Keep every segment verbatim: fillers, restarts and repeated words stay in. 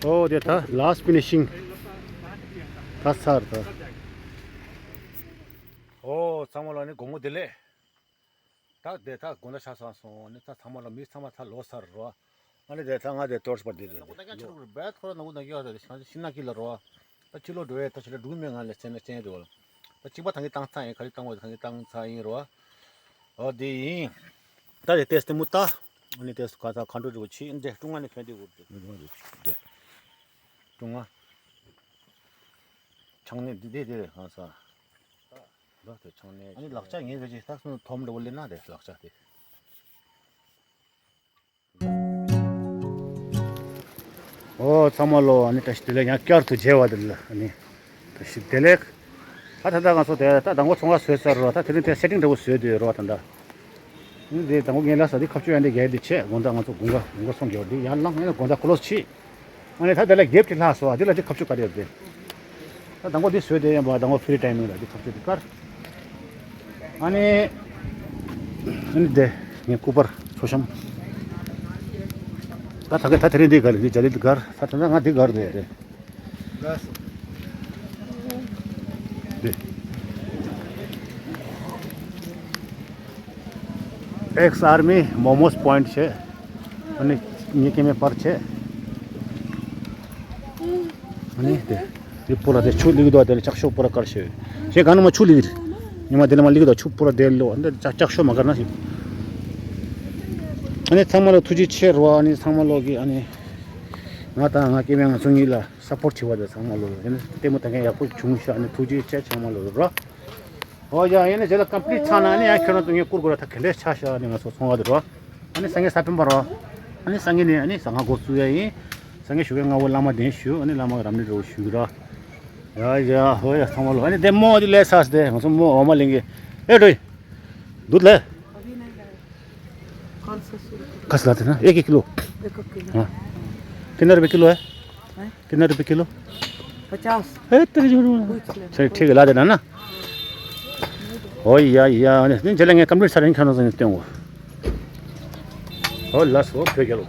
ཨོ་དེ་ད་last finishing ད་ཚར་ད། ཨོ་ཚང་མ་ལ་ནི་དགོང་མོ་བདེ་ལེགས། ད་དེ་ད་དགོང་ད་ཆ་ཚང་སོང་ནི་ད་ཚང་མ་ལ་མི་ཚང་མ་ད་ལོ་སར་རོ། ཨ་ནི་དེ་ད་ང་དེ་ཏོར་སི་པར་དེ་དེ་ད་ང་ཆ་རུ་རྦད་ཁོ་ར་ནག་ནག་ཡོད་རེད། ཤིན་ན་ཀི་ལ་རོ། ད་ཕྱི་ལོགས་འགྲོ་ཡས་ད་ཕྱི་ལོགས་འགྲུག་མེད། ང་ལ་སེམས་ན་སེམས་དེ་བ་ལ་ད་གཅིག་པ་ད་ངས་བཏང་ཚར་ཡིན། ག་རེ་བཏང་བ་ད་ངས་བཏང་ཚར་ཡིན་རོ། ཨོ་དེ་ཡིན། ད་དེ་ཏེས་དེ་མུ་ད་ཨ་ནི་ཏེས་ག་ད་ག་འགྲོ་འགྲོ་ཆི་འདྲེ་ཀྲུང་ང་ནས་ཁྱོད་དེ་འུར་དེ་མི་འགྲོ་འགྲོ་དེ་ཀྲུང་ང་ཆང་ནས་འདི་དེ་དེ་རེད་ཧང་ས། ལག་དེ་ཆང་ནས་ཨ་ནི་ལག་ཆ་ངས་ག་ཅི་ད་སོང་དོམ་འདྲ་བོ་ལེན་ན་དེ་ལག་ཆ་དེ། ཨོ་ཚང་མ་ལོ་ཨ་ནི་བཀྲ་ཤིས་བདེ་ལེགས། ཡང་བསྐྱར་དུ་མཇལ་བ་དེ་ལ་ཨ་ནི་བཀྲ་ཤིས་བདེ་ལེགས། ད་ད་ལྟ་ང་ཚོ་དེ་ད་དང་པོ་ཚོང་ཁང་བཟོས་ཚར་རོ། ད་དེ་རིང་དེ་སེ་ཊིང་འདྲ་བོ་བཟོས་དུས་རོ་ད་ད། ཨ་ནི་དེ་དང་པོ་ངས་ལ་ས་དེ་ཁ་ཕྱོགས་ཡང་དེ་རྒྱལ་དེ་ཆེ་དགོང་དག་ང་ཚོ་དགུན་ཁ་དགུན་ཁ་སོང་རྒྱལ་དེ་ཡང་ལངས་ཡང་དགོང་དག་ཁོ་ལོ་ཆི། ཨ་ནི་ད་དེ་ལ་རྒྱབ་ཀྱི་ལྷག་སོ། ཨ་དེ་ལ་དེ་ཁ་ཕྱོགས་ག་རེ་ཡོད་དེ། ད་དང་པོ་འདི་བཟོས་དེ་ཡིན་པ་དང་པོ་ཕི་རི་ཊའིམ་ཡིན་ལ་འདི་ཐོབ་ཆེ་འདི་དཀར། ཨ་ནི། ཨ་ནི་དེ་ངའི་སྐུ་པར་མཚོ་བཤམས། ད་ད་ག་ད་དེ་རིང་འདི་གར་འདི་ཇ་ལི་འདི་གར་ད་ད་ང་འདི་གར་འདི་རེད། འདི། ཨེགས་ཨར་མི་མོ་མོས་པོ་ཡིན་ཊི་བྱས། ཨ་ནི་ངའི་སྐྱེ་དམན་པར་བྱས། ཨ་ནི་དེ་དེ་པུ་ར་དེ་ཆུ་ལིག་དོ་དེ་ལ་ལྕགས་ཤོག་པུ་ར་དཀར་ཤོས་ཞེས་ག་ནི་མ་ཆུ་ལིག་ཉི་མ་དེ་ལ་མ་ལིག་དོ་ཆུ་པུ་ར་དེ་ལོ་འདི་ལྕགས་ལྕགས་ཤོག་མ་དཀར་ན་ཞིག་ཨ་ནི་ཚང་མ་ལ་ཐུགས་རྗེ་ཆེ་རོ། ཨ་ནི་ཚང་མ་ལོ་གི་ཨ་ནི་ང་དང་ང་སྐྱེ་དམན་ང་ཚོ་གཉིས་ལ་སཔོར་ཊི་བྱེད་པ་དེ་ཚང་མ་ལོ་ཨ་ནི་ལྟད་མོ་ལྟ་མཁན་ཡག་པོ་བྱུང་ཤག་ཨ་ནི་ཐུགས་རྗེ་ཆེ་ཚང་མ་ལོ་རོ། ཨོ་ཡ་ཡིན་ན་རྗེས་ལ་ཀམ་པི་ལིཊ་ཚར་ན་ནི་ཡང་ཁྱོད་རང་ཚོ་ངས་བསྐུར་དགོས་ར། ད་ག་འདྲས་ཆགས་ཤག་ནི་ང་ཚོ་ཚོང་བ་དེ་རོ། ཨ་ནི་སང་ཉིན་གཟའ་སྤེན་པ་རོ། ཨ་ནི་སང་ཉིན་ནི་ཨ་ནི་ཟ་ཁང་འགོ་བཙུགས་ཡ་ཡིན། སང་ཉིན་ཞོགས་ཀས་སྔ་པོ་བླ་མ་གདན་ཞུ། ཨ་ནི་བླ་མ་རབ་གནས་འགྲོ་ཞུ་ར། ཡ་ཡ་ཧོ་ཡ་ཚང་མ་ལོ། ཨ་ནི་དེ་མོ་དེ་ལས་ས་དེ་ང་ཚོ་མོ་འོ་མ་ལེན་གི། ཨེ་འགྲོ་ཡི། འདུག་ལེ། कौन सा सूट? कस लाते ना एक एक किलो। एक एक किलो। हाँ। कितना रुपए किलो है? हैं? कितना रुपए किलो? पचास। ए, तेरे जो पूछ ले। चल, ठीक है, ला देना ना। ओ या, या, नहीं, चलेंगे, कंप्लीट सारे नहीं खाना चाहिए तेरे को। ओ, लास्ट, ओ, फिर चलो।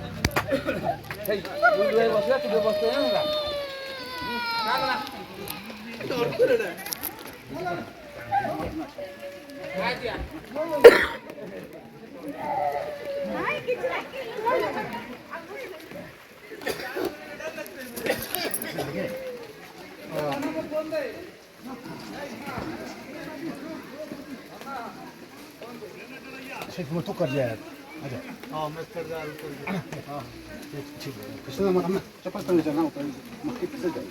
शेख, मैं तो कर दिया यार। अच्छा। हाँ, मैं कर दिया, कर दिया। हाँ। ठीक, ठीक है। कृष्ण, मैं, मैं चप्पल पहन के चल रहा हूँ, पहन के। मैं कितने से जाऊँ?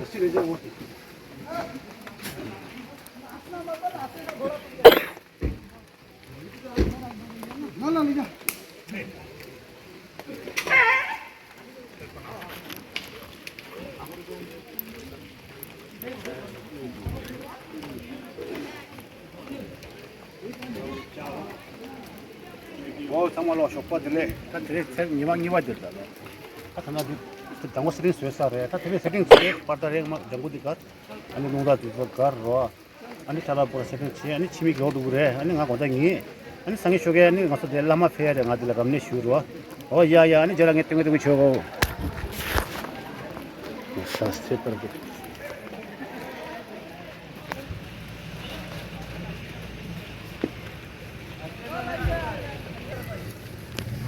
रस्सी ले जाओ, वो ठीक। ཨོ་ཚང་མ་ལོ་ཞོགས་པ་བདེ་ལེགས། ད་དེ་རིང་ཚེས་ཉི་མ་གཉིས་པ་དེ་རེད་ད་ལོ། ད་ཐ་ན་དེ་དང་པོ་སེ་ཊིང་བཟོས་ས་རེད། ད་དེ་རིང་སེ་ཊིང་བཟོས་པར་ད་རེད་མ་ལྗང་གུ་འདི་གར། ཨ་ནི་རླུང་རྟ་དེ་ཚོ་གར་རོ། ཨ་ནི་ཅ་ལག་པོ་ར་སེ་ཊིང་བྱས། ཨ་ནི་ཕྱི་མིག་ཡོག་འདུག་རེད། ཨ་ནི་ང་དགོང་དག་ཉིན། ཨ་ནི་སང་ཉིན་ཞོགས་ཀས་ཨ་ནི་ང་ཚོ་དེ་བླ་མ་ཕེབས་ཡ་རེད། ང་དེ་ལ་རབ་གནས་ཞུ་རོགས། ཨོ་ཡ་ཡ། ཨ་ནི་རྗེས་ལ་ངས་སྟོན་གི་སྟོན་གི་བྱོས་གོ། ཤ་སྟེ་པར་གི།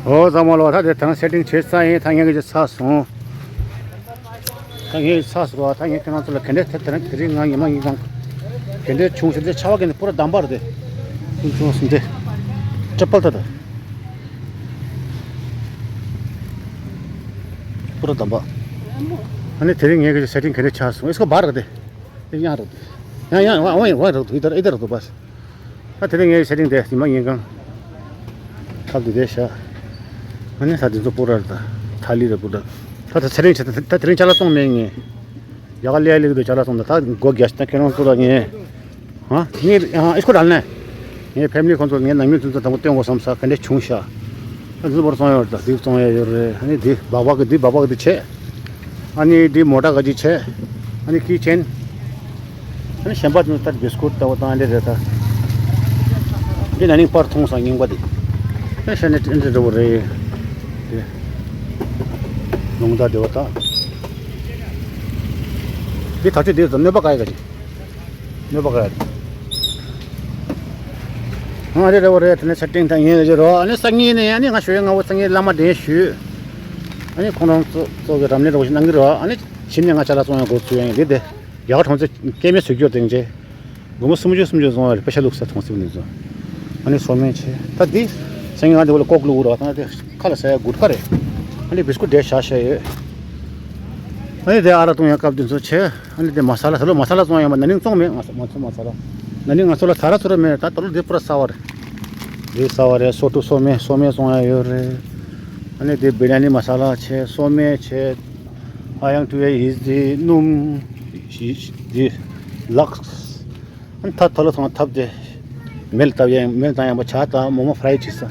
ཨོ་ཚང་མ་ལོ། ད་དེ་དང་སེ་ཊིང་བྱས་ཚར་ཡིན། ད་ངས་ཀྱི་ཚར་སོང་། ད་ངས་ཚར་སོང་བ། ད་ངས་ཁྱེད་རང་ཚོ་ལ་ག་འདྲས་དེ་དེ་རིང་ང་ཉི་མ་གཉིས་གང་ག་འདྲས་བྱུང་ཟེར་དེ་ཆར་པ་གི་ནི་པུ་ར་དམ་པར་དེ་ཆུང་ཆུང་སོང་དེ་ཅ་པལ་ད་ད་པུ་ར་དམ་པ། ཨ་ནི་དེ་རིང་ངས་ཀྱི་སེ་ཊིང་ག་འདྲས་ཆགས་སོང་། ཨེ་སྐོ་བར་ག་དེ་དེ་ཡང་རོགས་དེ་ཡང་ཡང་ཝང་ཝང་ཝང་རོགས་དེ་ཨི་ད་ཨི་ད་རོགས་དེ་པ། ད་དེ་རིང་ངའི་ཤ་ཊིང་དེ་ཉི་མ་ཉིན་གང་ཐབ་དེ་དེ་བཞག་ཨ་ནི་ད་དེ་ཚོ་པུ་ར་རེད་ད། ཐ་ལི་རེད་པོ་ད། ད་ད་ཚེ་རིང་ཆ་ད་ད་དེ་རིང་ཅ་ལག་བཙོང་མེད་ངས། ཡ་ག་ལེ་ལེ་གི་དུ་ཅ་ལག་བཙོང་ད་ད་སྒོ་རྒྱག་ཤི་ད་ཁྱེད་རང་ཚོ་ལ་ངས། ཧ་ངས་ཨ་ཨིས་ཁོ་རང་ནས། ངའི་ཕེ་མི་ལི་ཁོང་ཚོ་ངའི་ནང་མི་ཚོ་དང་པོ་སྟོན་དགོས་བསམ་ས་ག་འདྲས་བྱུང་ཤག་ཨ་འཛུལ་བར་བཙོང་ཡོད་རེད། ད་འདི་བཙོང་ཡ་ཡོད་རེད། ཨ་ནི་འདི་སྦག་སྦག་གི་འདི་སྦག་སྦག་གི་འདི་བྱས། ཨ་ནི་འདི་མོ་ཊ་ག་ཅིག་བྱས། ཨ་ནི་ཀི་ཆེན། ཨ་ནི་གཞན་པ་ཚོ་ལྟར་བིས་ཀུད་ལྟ་བུ་དང་འདྲ་རེད་ད། འདི་ན་ནིང་པར་མཐོང་སང་རྙིང་པ་འདི། ཨ་ཤ་ནི་འདི་འདྲ་བོ་རེད། དེ། ལུང་དང་འདྲ་བ་དང་། འདི་ཐག་ཆོད་འདི་ཙམ་གནོད་པ་ག་ཡི་ག་ཅིག་གནོད་པ་ག་ཡི། ཨ་རེད་རེད་བ་རེད། དེ་ནས་ཚེ་རིང་དང་ངེད་ལ་རོ། ཨ་ནི་སང་ཉིན་ནས་ཨ་ནི་ང་ཞོ་ཡ་ང་བོ་སང་ཉིན་བླ་མ་འདྲེན་ཞུས། ཨ་ནི་ཁོང་རང་ཚོ་ཚོ་གི་རབ་གནས་རོ་ཞིག་གནང་གི་རོ། ཨ་ནི་ཕྱི་ནས་ང་ཅ་ལག་བཙོང་ཡ་འགོ་ཚུགས་ཡ་ཡིན་འདི་དེ། རྒྱ་གར་གྲོང་ཚོ་སྐྱེ་དམན་བཟོས་རྒྱུ་དེང་རྗེས། སྒོར་མོ་སུམ་ཅུ་སུམ་ཅུ་བཟུང་བ་རེད། པེ་ཤ་ལུགས་ས་ཐོང་སྲིད་ནས་བཟོ། ཨ་ནི་སོ་སྨན་ཆེ། ད་འདི་སང་ཉིན་ང་འདི་བོ་ལ་ཀོག་བླུགས་རོགས་དང་དེ་ཁ་ལ་ཟ་ཡ་གུར་ཁ་རེད། ཨ་ནི་བིས་ཀུ་འདྲེ་བཞག་བཞག་ཡོད། ཨ་ནི་དེ་ཨ་ར་བཏུང་ཡ་སྐབས་དེ་ཚོ་ཆེ། ཨ་ནི་དེ་མ་ས་ལ་ད་ལོ་མ་ས་ལ་བཙོང་ཡ་མ་ན་ནིང་བཙོང་མེད། ང་ཚོ་མ་ཚོ་མ་ས་ལ་ན་ནིང་ང་ཚོ་ལ་ད་ར་ཚོ་ར་མེད། ད་ད་ལོ་འདི་པུ་ར་ས་བ་རེད། འདི་ས་བ་རེད། སོ་ཊུ་སོ་སྨན་སོ་སྨན་བཙོང་ཡ་ཡོད་རེད། ཨ་ནི་དེ་བི་ར་ནི་མ་ས་ལ་ཆེ། སོ་སྨན་ཆེ། ཨ་ཡང་ཏུ་ཡ་ཡིས་དེ་སྣུམ། དེ་ལགས། ཨ་ནི་ཐ་ཐ་ལོ་ཐང་ཐབ་དེ། མེལ་བཏབ་ཡ་མེལ་བཏང་ཡ་མ་ཆ་ད་མོ་མོ་ཕ་རའི་བྱེད་ས།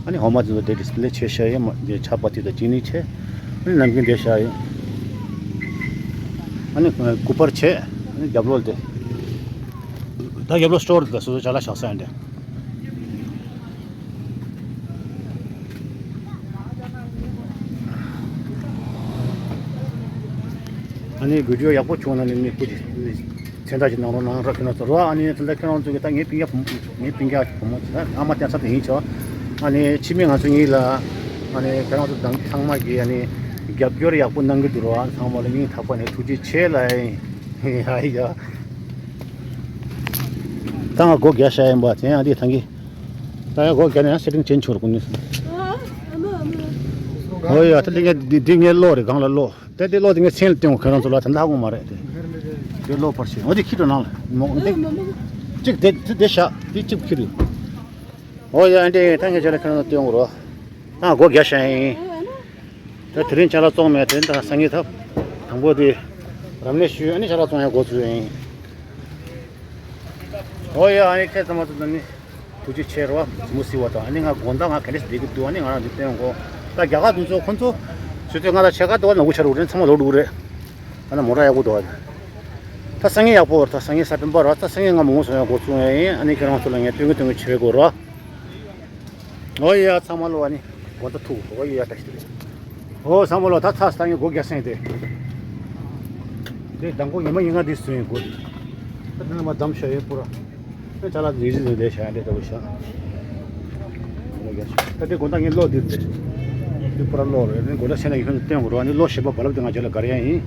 ཨ་ནི་ཧོ་མ་དེ་ཚོ་དེ་ཌིས་པི་ལེ་ཆེ་ཤ་ཡ་མ་དེ་ཆ་པ་ཏི་དང་ཅི་ནི་ཆེ། ཨ་ནི་ནམ་རྒྱུན་དེ་ཤ་ཡ། ཨ་ནི་ཀུ་པར་ཆེ། ཨ་ནི་རྒྱབ་ལོགས་དེ། ད་རྒྱབ་ལོགས་སི་ཊོར་དེ་ལ་སོ་སོ་ཅ་ལག་བཞག་ས་ཡ་འདྲ། ཨ་ནི་བི་ཌིའོ་ཡག་པོ་བྱུང་ན་ནི་མི་སྐུ་མཁྱེན་རྟགས་ཅིག་གནང་རོགས་གནང་རོགས་ཁྱེད་རང་ཚོ་རོགས། ཨ་ནི་ད་ལྟ་ཁྱེད་རང་ཚོ་གི་ད་ངའི་སྤུན་ཀྱག་བུ་མོ་ངའི་སྤུན་ཀྱག་བུ་མོ་ད་ཨ་མ་བསྟེན་ས་དེ་ཡིན་ཆོག་ཨ་ནི་ཕྱི་མི་ང་ཚོ་གཉིས་ལ་ཨ་ནི་ཁྱེད་རང་ཚོ་དང་ཚང་མ་གི་ཨ་ནི་རྒྱབ་སྐྱོར་ཡག་པོ་གནང་གི་འདུག་རོགས། ཨ་ཚང་མ་ལ་སྙིང་ཐག་པ་ནས་ཐུགས་རྗེ་ཆེ་ལ་ཨེ་ཡ་ཡ། ད་ང་སྒོ་རྒྱག་བྱ་ཡིན་པ་དེ་ཡང་འདི་ཐང་གི། ད་ཡང་སྒོ་རྒྱག་ནས་ཡང་སེ་ཊིང་ཅེན་ཇི་བྱུང་ར་ཀུན་ནས། ཨོ་ཡ་ད་འདི་ངས་འདི་འདི་ངའི་གློག་རེད། སྒང་ལ་གློག་དེ་དེ་གློག་དེ་ངས་མཚན་ལ་བསྟན་འོ་ཁྱེད་རང་ཚོ་ལ་ད་ལྷག་དགོས་མ་རེད་དེ། དེ་གློག་ཕར་ཕྱིན་འོ་དེ་ཁྱི་འགྲོ་ནང་ལ་མོ་འདི། གཅིག་དེ་དེ་དེ་བཞག་དེ་གཅིག་ཁྱི་རེད། འོ་ཡ་འདི་ད་ངས་ཁྱེད་ལ་ཁྱེད་རང་ཚོ་བསྟན་འོ་རོ། ད་སྒོ་རྒྱག་བྱ་ཡིན། ད་དེ་རིང་ཅ་ལག་བཙོང་མེད་དེ་ད་སང་ཉིན་ཐབ། དང་པོ་དེ་རབ་གནས་ཞུས། ཨ་ནི་ཅ་ལག་བཙོང་ཡ་འགོ་ཚུགས་ཡིན། འོ་ཡ་ཨ་ནི་ཁྱེད་ཚང་མ་ཚོ་ད་ནི། ཐུགས་རྗེ་ཆེ་རོ། མུ་སི་བ་དང་ཨ་ནི་ང་དགོང་དག་ང་ག་འདྲས་བསྡད་ཀྱི་འདུག་ཨ་ནི་ང་རང་འདི་བསྟན་གོ་ད་རྒྱ་གར་དུ་ཚོ་ཁོ་ཚོ། ཆུ་ཚོད་ལྔ་དང་ཕྱེད་ཀ་དུ་བ་ནག་པོ་ཆགས་འགྲོ་རེད། ཚང་མ་ལོག་འགྲོ་གི་རེད། ཨ་ན་མོ་ཊ་ཡག་པོ་འདུག་ཨ། ད་སང་ཉིན་ཡག་པོ་རེད། ད་སང་ཉིན་ས་པན་པ་རེད། ད་སང་ཉིན་ང་མོ་མོ་སོང་ཡག་འགོ་བཙུགས་ཡ་ཡིན། ཨ་ནི་ཁྱེད་རང་ཚོ་ལ་ངས་སྟོན་གི་སྟོན་གི་བྱེད་དགོས་རོ། ཨོ་ཡ་ཚང་མ་ལོ་ཨ་ནི། དགོང་དག་ཐུག་ཨོ་ཡ་ད་ཤི་ཨོ་ཚང་མ་ལོ་ད་ཚ་སང་ཉིན་སྒོ་རྒྱག་སེང་དེ། དེ་དང་པོ་ཉི་མ་ཉིན་ལྔ་དེ་སོང་ཡིན་སྒོ་དེ། ད་དེ་ནས་མ་འདམ་ཤ་ཡོད་པོ་ར། ཅ་ལག་རིག་རིག་རེད་བྱ་འདྲེ་ལྟ་བུ་བྱ། ད་དེ་དགོང་དག་ངས་གློག་འདི་རེད། འདི་པུ་ར་གློག་རེད། ནི་དགོང་དག་ཆེ་ན་ཡིན་ཁྱོད་ཚོ་སྟོན་དགོས་རོགས། ནི་གློག་ཞེས་པ་བ་ལབ་དེ་ང་རྒྱབ་ལ་གར་ཡ་ཡིན།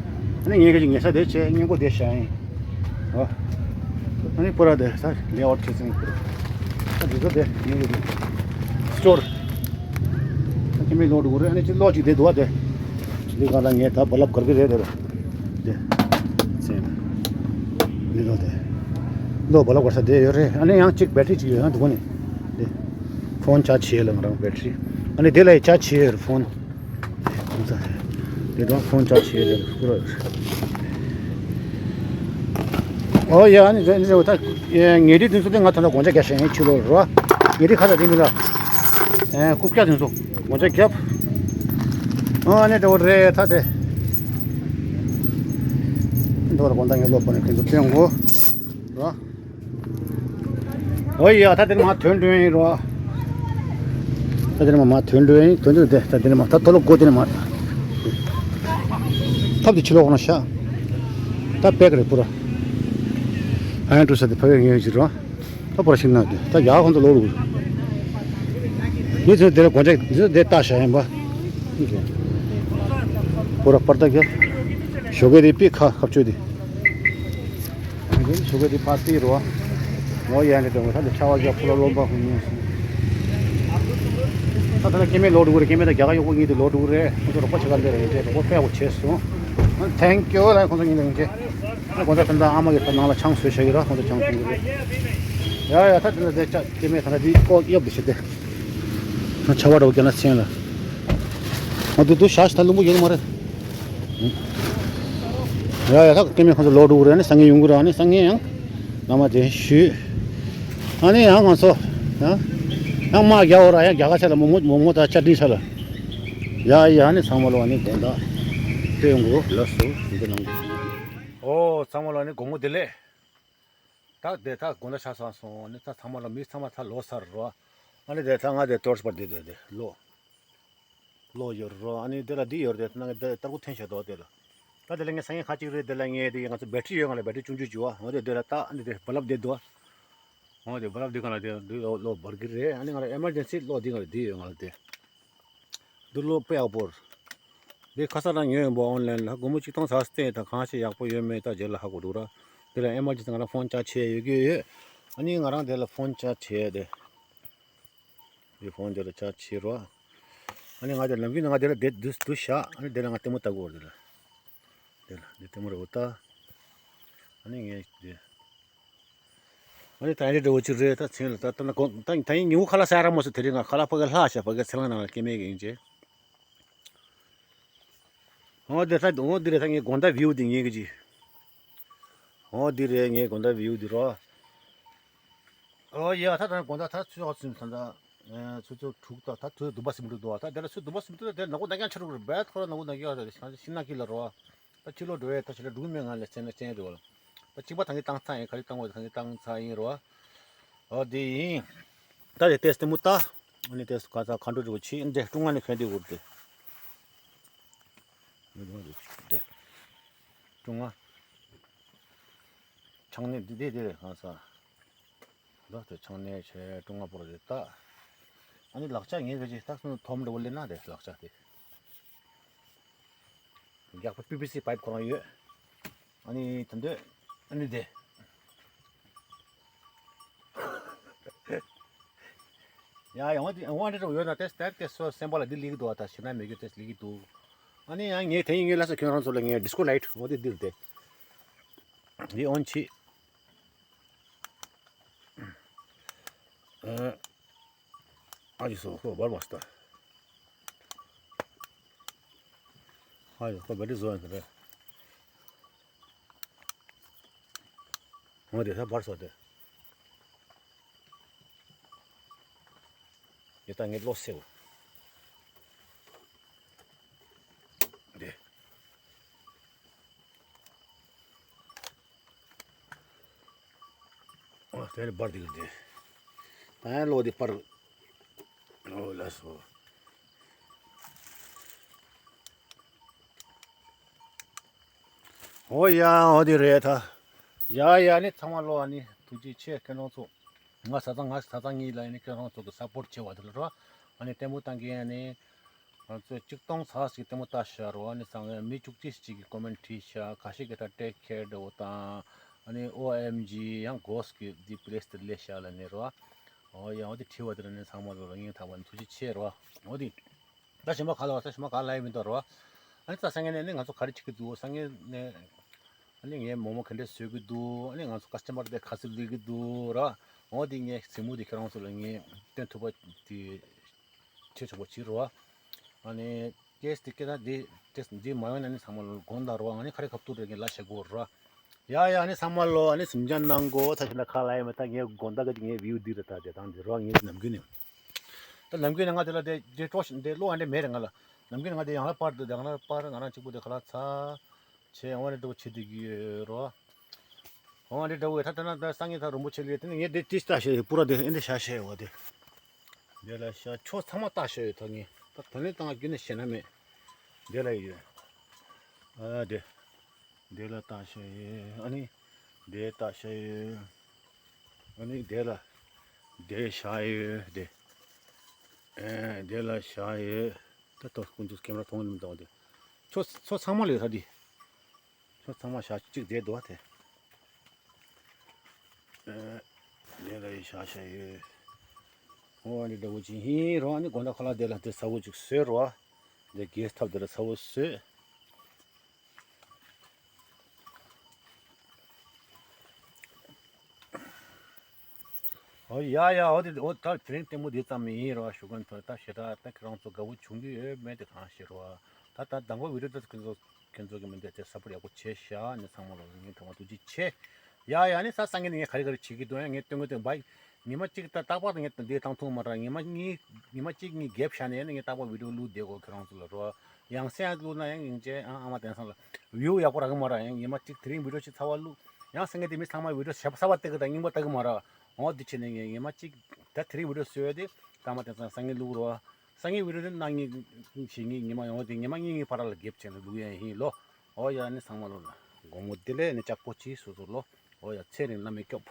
ནི་ངས་ཁ་ཅིག་ཉལ་ས་དེ་བྱས་སྔས་མགོ་དེ་བྱ་ཡིན། ཨོ། ནི་པུ་ར་དེ་ས་ལེ་ཨོཊ་ཁྱེད་ཚོ་ཡིན་པུ་ར། ད་འདི་ཚོ་དེ་ངས་ཡོད་དེ། སི་ཊོར། ད་ཁྱིམ་མི་ལོག་འགྲོ་གི་རེད། ནི་ཅི་གློག་ཅིག་དེ་འདུག་བ་དེ། འདི་གང་ལ་ངས་ད་བ་ལབ་གར་གི་རེད་དེ་རེད། དེ། ཙེ། འདི་ལོ་དེ། ལོ་བ་ལ་བར་ས་དེ་ཡོད་རེད། ཨ་ནི་ཡང་གཅིག་བེ་ཊི་རི་གཅིག་ཡོད་ཡང་འདུག་གོ་ནི། དེ། ཕོན་ཅཱར་ཇི་བྱེད་ལ་ང་རང་བེ་ཊི་རི། ཨ་ནི་དེ་ལ་ཡི་ཅཱར་ཇི་བྱེད་ཡོད་རེད་ཕོན། དེ་དང་ཕོན་ཅཱར་ཇི་བྱེད་ཡོད་རེད་ཁུ་ར། ཨོ་ཡ་ཨ་ནི་རེད་རེད་ད། ངེ་རི་དུས་ཚོད་དེ་ང་ད་ལྟ་དགོང་ཇ་རྒྱག་བྱས་ཡིན་ཕྱི་ལོགས་རོ། ངེ་རི་ཁ་ལ་དེ་མི་ལ། ཨེ་རྐུབ་བཀྱག་དེ་ཚོ་དགོང་ཇ་རྒྱབ། ཨ་ནི་དེ་བོ་རེད་ད་དེ། འདི་བར་དགོང་དག་ངས་སློབ་པ་ནས་ཁྱེད་ཚོ་སྟོན་གོ། རོ། ཨོ་ཡ་ད་དེ་ནས་མར་ཐོན་འགྲོ་ཡིན་རོ། ད་དེ་ནས་མར་མར་ཐོན་འགྲོ་ཡིན། ཐོན་འགྲོ་དེ་ད་དེ་ནས་མར་ད་ཐོ་ལོ་སྒོ་དེ་ནས་མར། ཐབ་དེ་ཕྱི་ལོགས་ཁོ་ན་ཤག་ད་པེག་རེད་པུ་ར། ཨ་ཡང་འགྲོ་ས་དེ་ཕ་བས་ངེས་ཡོད་ཅིག་རོ། ད་པར་ཤིང་ནག་དེ་ད་ཡག་ཁོང་ཚོ་ལོག་རུ། མི་ཚོ་དེར་སྒོ་ལྕགས་མི་ཚོ་དེ་ལྟ་བྱ་ཡིན་པ། པོ་ར་པར་ད་གི། ཞོགས་ཀས་དེ་པི་ཁ་ཁབ་ཆོད་དེ། ཞོགས་ཀས་དེ་པར་ཏི་རོ། ངོ་ཡན་དེ་དང་ད་དེ་ཆ་བ་རྒྱབ་ཕུ་ལ་རློན་པ་ཧུ་ཉོས་སོང་། ད་ད་ལ་སྐྱེ་དམན་ལོག་འགྲོ་གི་རེད། སྐྱེ་དམན་དང་རྒྱ་གར་གཡོག་པོ་གཉིས་དེ་ལོག་འགྲོ་གི་རེད། ཁོང་ཚོ་རོགས་པ་བྱེད་ག་འདི་རེད་དེ་རོགས་པ་དཔེ་ཡག་པོ་བྱས་སོང་། Thank you ལ་ཁོང་ཚོ་གཉིས་དང་གི། ཨ་ཁོང་ཚོ་ད་ལྟ་ཨ་མ་གི་ད་ནང་ལ་ཆང་བཟོས་བཞག་གི་ར། ཁོང་ཚོ་ཆང་འཐུང་གི་རེད། ཡ་ཡ་ད་དེ་ལ་དེ་ལྕགས་སྐྱེ་དམན་ད་ལྟ་དེ་ཀོ་གཡོབ་དེ་བྱེད་དེ། ད་ཆ་བ་འདྲ་བོ་རྒྱག་ན་མཚན་ལ། ཨ་དུ་དུ་ཤ་ཤ་ད་ལུང་པོ་ཡོད་མ་རེད། ཡ་ཡ་ད་སྐྱེ་དམན་ཁོང་ཚོ་ལོག་འགྲོ་གི་རེད། ཨ་ནི་སང་ཉིན་ཡོང་གི་རེད། ཨ་ནི་སང་ཉིན་ཡང་བླ་མ་དེ་ཞུས། ཨ་ནི་ཡང་ང་ཚོ་ཡང་ཡང་དམག་རྒྱག་འོ་ར། ཡང་རྒྱ་གར་ཆ་ལ་མོག་མོག་མོག་མོག་དང་ཆ་འདྲི་ཆ་ལ། ཡ་ཡ་ཨ་ནི་ཚང་མ་ལོ་ཨ་ནི་དགོང་དག་དེ་ཡོང་གི་རོ། ལགས་སོ་དེ་གནང་གི། ཨོ་ཚང་མ་ལོ་ཨ་ནི་དགོང་མོ་བདེ་ལེགས། ད་དེ་ད་དགོང་དག་ཆ་ཚང་སོང་། ཨ་ནི་ད་ཚང་མ་ལོ་མི་ཚང་མ་ད་ལོ་སར་རོ། ཨ་ནི་དེ་ད་ང་དེ་ཊོར་ཆི་པར་དེ་དེ་དེ་ལོ། ལོ་ཡོད་རོ། ཨ་ནི་དེ་ལ་འདི་ཡོད་རེད། ནང་གི་དེ་ལྟར་ཀུ་འཐེན་བྱས་འདུག་དེ་ལ། ད་དེ་ལ་ངས་སང་ཉིན་ཁ་ཅིག་རེད། དེ་ལ་ངས་དེ་ང་ཚོ་བེ་ཊི་རི་ཡོད། ང་ལ་བེ་ཊི་རི་ཆུང་ཆུང་བྱུང་བ། འོ་དེ་དེ་ལ་ད་ཨ་ནི་དེ་བ་ལབ་དེ་འདུག་འོ་དེ་བ་ལབ་དེ་ག་ལ་དེ་འདི་ལོ་ལོ་འབར་གི་རེད། ཨ་ནི་ང་ལ་ཨེ་མར་ཇེན་སི་ལོ་འདི་ང་ལ་འདི་ཡོད། ང་ལ་དེ་འདི་ལོ་དཔེ་ཡག་པོ་རེད། འདི་ཁ་སང་རང་ཉོས་ཡོད་པ། ཨོན་ལན་ལ་སྒོར་མོ་གཅིག་སྟོང་ཙམ་སྟེར། ད་གང་ཞིག་ཡག་པོ་ཡོད་མེད་ད་རྗེས་ལ་ཧ་གོ་འདུག་ར། དེ་ལ་ཨེ་མར་ཇེན་སི་ང་རང་ཕོན་ཅར་ཇི་བྱས་ཡོད་ཀྱི་ཡོད། ཨ་ནི་ང་རང་དེ་ལ་ཕོན་ཅར་ཇི་བྱས་དེ། འདི་ཕོན་དེ་ལ་ཅར་ཇི་བྱེད་རོགས། ཨ་ནི་ང་དེ་ནམ་རྒྱུན་ནས་ང་དེ་ལ་དེ་དུས་དུས་བཞག་ཨ་ནི་དེ་ལ་ང་ལྟད་མོ་ལྟ་དགོས་རེད་དེ་ལ། དེ་ལ་འདི་ལྟད་མོ་རེད་འོ་ད། ཨ་ནི་ངས་དེ། ཨ་ནི་ད་ཨ་འདྲ་འདྲ་བོ་ཅིག་རེད། ད་མཚན་ལ་ད་ལྟ་ན་དགོང་ད་ད་ཡིན་ཉིན་གུང་ཁ་ལག་ཟ་རག་མ་སོང་། དེ་རིང་ང་ཁ་ལག་ཕ་གི་ལྷག་བྱས། ཕ་གི་ཚལ་ལང་ནང་ལ་སྐྱེ་དམན་གི་ཡིན་ཅེ། འོ་དེ་ད་འོ་འདི་རེད། ད་ངས་དགོང་དག་བིའུ་འདི་ཉན་གི་ཅི། འོ་འདི་རེད། ངས་དགོང་དག་བིའུ་འདི་རོ། ཨོ་ཡ་ད་ད་དགོང་དག་ད་ཆུ་ཚོད་གསུམ་ད་ད། ཆུ་ཚོད་དྲུག་ད་ད་དུས་དུམ་པ་ཟིན་འགྲོ་འདུག་ད་དེ་ལ་ཆུ་དུམ་པ་ཟིན་འགྲོ་དེ་ནག་པོ་ནག་རྐྱང་ཆགས་འགྲོ་གི་རེད། བད་ཁོ་ར་ནག་པོ་ནག་རྐྱང་རེད། ཤིང་ནགས་ཀྱི་ལ་རོ། ད་ཕྱི་ལོགས་འགྲོ་ཡས་ད་ཕྱི་ལ་འགྲོ་གི་མེད། ང་ལ་བཙན་ན་བཙན་རེད་བ། ད་གཅིག་པ་ད་ངས་བཏང་ཚར་ཡིན། ག་རེ་བཏང་བ་ད་ངས་བཏང་ཚར་ཡིན་རོ། ཨོ་དེ་ཡིན། ད་དེ་ཏེས་ཏེ་མུ་ད། ཨ་ནི་ཏེས་ག་ཚ་མཁའ་འགྲོ་རུ་ཆི་འདྲེ་ཀྲུང་ང་ནས་ཁྱོད་དེ་འུར་ཏེ། འདྲེ་ཀྲུང་ང་ཆང་ནས་འདི་འདི་འདི་རེད་གང་ས། ད་དེ་ཆང་ནས་ཆེ་ཀྲུང་ང་པོ་རེད་ད། ཨ་ནི་ལག་ཆ་ངས་ག་ཅི་ད་སོང་། ཐོམ་འདྲ་བོ་ལེན་ན་རེད་ལག་ཆ་དེ། རྒྱག་པ་པི་བི་སི་པའིབ་ཁོ་རང་ཡོད། ཨ་ནི་ད་འདོད། ཨ་ནི་དེ། ཡ་ཡ་འོ་དེ་འོ་འདྲ་ཡོད་ན་ཏེས་ཏེས་ཏེས་སོ་སེམས་པ་ལ་འདི་ལིག་འདུག་ད་ཤི་ན་མེད་རྒྱུ་ཏེས་ལིག་འདུག་ཨ་ནི་ཡང་ངས་དེ་ཡིན་ངས་ལ་ས་ཁྱོད་རང་ཚོ་ལ་ངས་ཌི་སྐོ་ལའིཊ་འོ་དེ་འདིར་དེ། འདི་འོན་ཆི། ཨ་ཨ་ཅི་སོ་ཁོ་བར་མ་སྟ། ཨ་ཡོ་ཁོ་བེ་ཏི་བཟོ་ཡ་འདི་རེད། འོ་དེ་ད་བར་སོ་དེ། ཡེ་ད་ངས་བློ་སེ་བ། དེ། ཨོ་དེ་རེད་པར་དེ་གི་དེ། ད་ཡང་བློ་དེ་པར། ཨོ་ལགས་སོ། ཨོ་ཡ་ཨོ་དེ་རེད་ད། ཡ་ཡ་ནི་ཚང་མ་བློ་ཨ་ནི་ཐུགས་རྗེ་ཆེ་ཁྱེད་རང་ཚོ། ང་ས་ཚང་ང་ས་ཚང་གཉིས་ལ་ཡིན་ནི་ཁྱེད་རང་ཚོ་གི་སཔོར་ཊི་བྱེད་པ་དེ་ལ་རོ། ཨ་ནི་ལྟད་མོ་བཏང་གི་ཡིན་ནི། ང་ཚོས་གཅིག་སྟོང་ཚར་ཞིག་ལྟད་མོ་ལྟ་ཤར་བ་ནི་སང་མི་བཅུ་གཅིག་ཅིག་གིས་ཀོ་མེན་ཊི་བྲིས་ཤག་ཁ་ཤས་ཀྱིས་ད་ཊེག་ཁེར་འདྲ་བོ་དང་། ཨ་ནི་ཨོ་ཨེམ་ཇི་ཡང་གོས་ཀྱི་འདི་པི་ལེ་སི་དེ་ལས་ཤག་ལ་ནི་རོ། ཨོ་ཡང་འོ་དེ་བྲིས་པ་དེ་ལ་ནི་ཚང་མ་ལོ་ལ་སྙིང་ཐག་པ་ནས་ཐུགས་རྗེ་ཆེ་རོ། འོ་དེ། ད་ཞིམ་པ་ག་ལ་བ་ད་ཞིམ་པ་ག་ལ་ཡི་མི་འདུག་རོ། ཨ་ནི་ད་སང་ཉིན་ནས་ནི་ང་ཚོ་ག་རེ་བྱེད་ཀྱི་འདུག་སང་ཉིན་ནས། ཨ་ནི་ངས་མོག་མོག་ག་འདྲས་བཟོས་ཀྱི་འདུག་ཨ་ནི་ང་ཚོ་ཀ་སི་ཊ་མར་དེ་ག་ཚོད་སླེབས་ཀྱི་འདུག་ར། འོ་དེ་ངས་གཟིགས་མོ་དེ་ཁྱེད་རང་ཚོ་ལ་ངས་སྟོན་ཐུབ་པ་དེ་བྱེད་ཆོག་པ་བྱེད་རོགས། ཨ་ནི་ཀེས་དེ་སྐད་ན་དེ་ཀེས་འདི་མ་ཡོང་ན་ནི་ཚང་མ་ལ་དགོངས་དག་རོགས། ཨ་ནི་ཁ་རི་ཁ་ཐུག་རེ་ངས་ལ་བཤད་དགོས་རོགས། ཡ་ཡ་ཨ་ནི་ཚང་མ་ལོ་ཨ་ནི་སེམས་ཅན་གནང་གོ་ད་ཞིག་ན་ཁ་ལ་ཡ་མེ་ད་ངས་དགོངས་དག་གི་ངའི་བིའུ་འདི་རེད། ད་དེ་དང་འདི་རོགས་ངས་ནམ་རྒྱུན་ནས་ད་ནམ་རྒྱུན་ནས་ང་དེ་ལ་དེ་དེ་སྤྲོ་ཞིང་དེ་བློ་ཨ་འདྲས་མེད་རེད་ང་ལ། ནམ་རྒྱུན་ནས་ང་དེ་ཡང་ལ་པར་དེ་ཡང་ལ་པར་ང་རང་གཅིག་པུ་དེ་ཁ་ལ་ཚ། ཆེ་འོང་རེ་འགྲོ་བྱེད་དུ་གི་རོ། འོང་རེ་འགྲོ་བའི་ཐ་ཐ་ན་ད་སང་ཉིན་ད་རིན་པོ་ཆེ་ལས་དེ་ནི་ངས་དེ་ཏིས་ལྟ་ཤེས་པུ་ར་དེ་ཨེ་འདི་ཤ་ཤེས་བ་དེ། དེ་ལ་ཤ་ཆོ་ཚང་མ་ལྟ་ཤེས་ཡོད་ད་ངས་ད་ད་ནི་ད་ང་རྒྱུན་ནས་ཤེས་ན་མེད། དེ་ལ་ཡོད། ཨ་དེ། དེ་ལ་ལྟ་ཤེས་ཡོད་ཨ་ནི། དེ་ལྟ་ཤེས་ཡོད། ཨ་ནི་དེ་ལ། དེ་ཤ་ཡོད་དེ། ཨེ་དེ་ལ་ཤ་ཡོད། ད་ད་ཀུན་ཏུ་ཁེམ་ར་མཐོང་ནི་མི་འདུག་དེ། ཆོ་ཆོ་ཚང་མ་ལ་ཡོད་ད་དེ། ཁྱོད་ཚང་མ་ཞག་གཅིག་བསྡད་འདུག་བ་དེ། ཨེ། ལས་ལ་ཡི་ཞག་ཞག་ཡོད། ཨོ་ཨ་ནི་འདྲ་བོ་ཅིག་ཡིན་རོགས། ཨ་ནི་དགོང་དག་ཁ་ལག་དེ་ལ་དེ་ཚ་བོ་ཅིག་བཟོས་རོགས། དེ་གེས་ཐབ་དེ་ལ་ཚ་བོ་བཟོས། ཨོ་ཡ་ཡ། ཨོ་དེ་ཨོ་ད་དེ་རིང་ལྟད་མོ་དེ་ཙམ་ཡིན་རོ། ཞུ་མཁན་ཚོ་ད་ཞེ་དྲག་ད་ཁྱེད་རང་ཚོ་དགའ་བོ་བྱུང་གི་ཡོད་མེད་དེ་གང་ཤེས་རོ། ད་ད་དང་པོ་བི་ཌིའོ་དེ་ཁྱེད་ཚོ་ཁྱེད་ཚོ་གི་མི་འདོད་དེ་སབ་པོརཊ་ཡག་པོ་བྱས་ཤག་ནི་ཚང་མ་ལ་ངས་ཐོག་མ་ཐུགས་རྗེ་ཆེ། ཡ་ཡ། ནི་ས་སང་གི་ནི་ངས་ག་རེ་ག་རེ་བྱེད་ཀྱི་འདུག་ཡ་ངས་སྟོན་གི་འདུག་བ། ཉི་མ་གཅིག་ད་རྟག་པར་ངས་འདི་བཏང་ཐུབ་མ་ར། ཉི་མ་གཉིས་ཉི་མ་གཅིག་གཉིས་གེབ་བཞག་ནས་ནི་ངས་རྟག་པར་བི་ཌིའོ་བླུགས་བསྡད་གོ་ཁྱེད་རང་ཚོ་ལ་རོ། ཡང་སེ་ཡང་བླུགས་ན་ཡང་ཡིན་ཅེ་ཨ་ཨ་མ་དེང་སང་ལ་བིའུ་ཡག་པོ་རག་གི་མ་ར། ཡང་ཉི་མ་གཅིག་དེ་རིང་བི་ཌིའོ་ཞིག་ཚར་བ་བླུགས། ཡང་སེང་གེ་དེ་མི་ཚང་མ་བི་ཌིའོ་ཞེ་པོ་གསར་པ་བལྟ་གི་དང་རྙིང་པ་ལྟ་གི་མ་ར། འོ་དེ་བྱས་ནས་ངས་ཉི་མ་གཅིག་ད་དེ་རིང་བི་ཌིའོ་བཟོས་ཏེ་ད་མ་དེང་སང་སང་ཉིན་བླུགས་རོགས། སང་ཉིན་བི་ཌིའོ་དེ་གནངས་ཉིན་གཞེས་ཉིན་ཉི་མ་ཡོང་དེ་ཉི་མ་གཉིས་གཉིས་བར་ལ་གེབ་བྱས་ནས་བླུགས་ཡ་ཡིན་ལོ། འོ་ཡ་ནི་ཚང་མ་ལོ་ལ་དགོང་མོ་བདེ་ལེགས་ནི་ལྕགས་པོ་ཆེ་སོ་སོ་ལོ། འོ་ཡ་ཚེ་རིང་བླ་མས་སྐྱོབས།